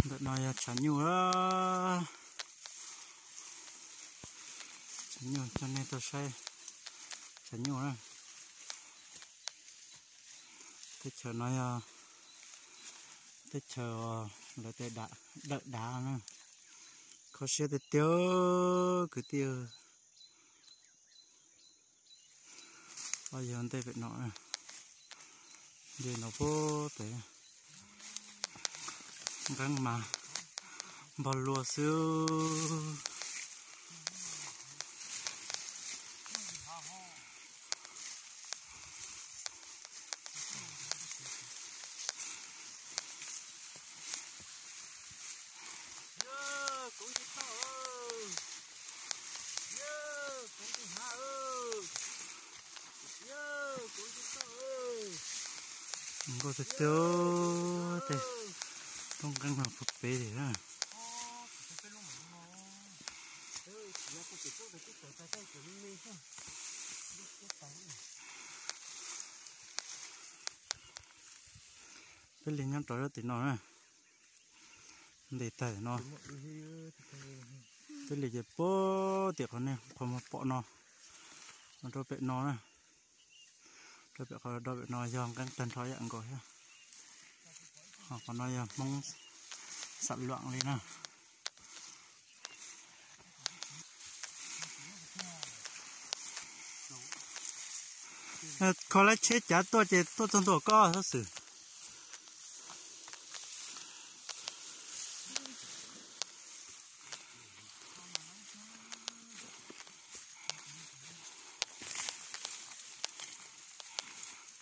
Ntawm no yog tshav nyuj, tshav nyuj coj nej tuaj saib tshav nyuj na. Teb chaws no yog teb chaws lawv tes dawm dav na. Kho siab tiag tiag kwv tij. Yog ntej pem no, nce no puag pem, nqeeb mas npog luaj xwb. Nkauj tiag tiag, tej tub nqeeb no puag pem li na. Peb li nyob rau tim no na, ntes tag no. Peb li ces puag tim qhov nej qhov muag pom no, rau pem no na. Rau pem qhov rau pem no yog nqeeb tag nrho ib yam nkaus thiab. Ho qhov no yog Hmoob xam luam li na. Kho lawv tsheb cav tuaj ces tuaj txog ntua koj xwb.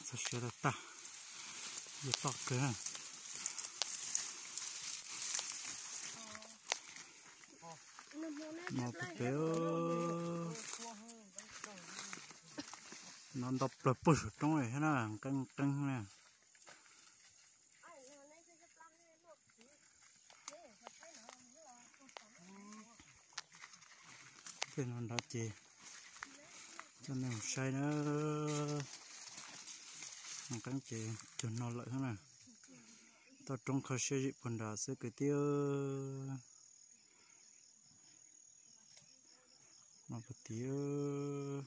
Txog siav tag, yog toj kawg. No pem, no nto plaws puag saum roob li thiab na, nqeeb nqeeb na. Tej no nrad ces coj nej mus saib na. Nqeeb ces cuag no lawm thiab na. Toj roob kho siab zim puag nrad xwb kwv tij. No puag tid,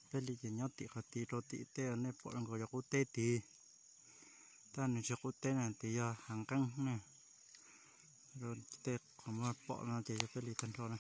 peb li ces nyob tim qhov tid rau tim tej nej pom zoo nkaus yog qub teb tid. Tab nws tsis qub teb na, tid yog hav nqeeb na. Tej qhov muag pom no ces yog peb li tag nrho na.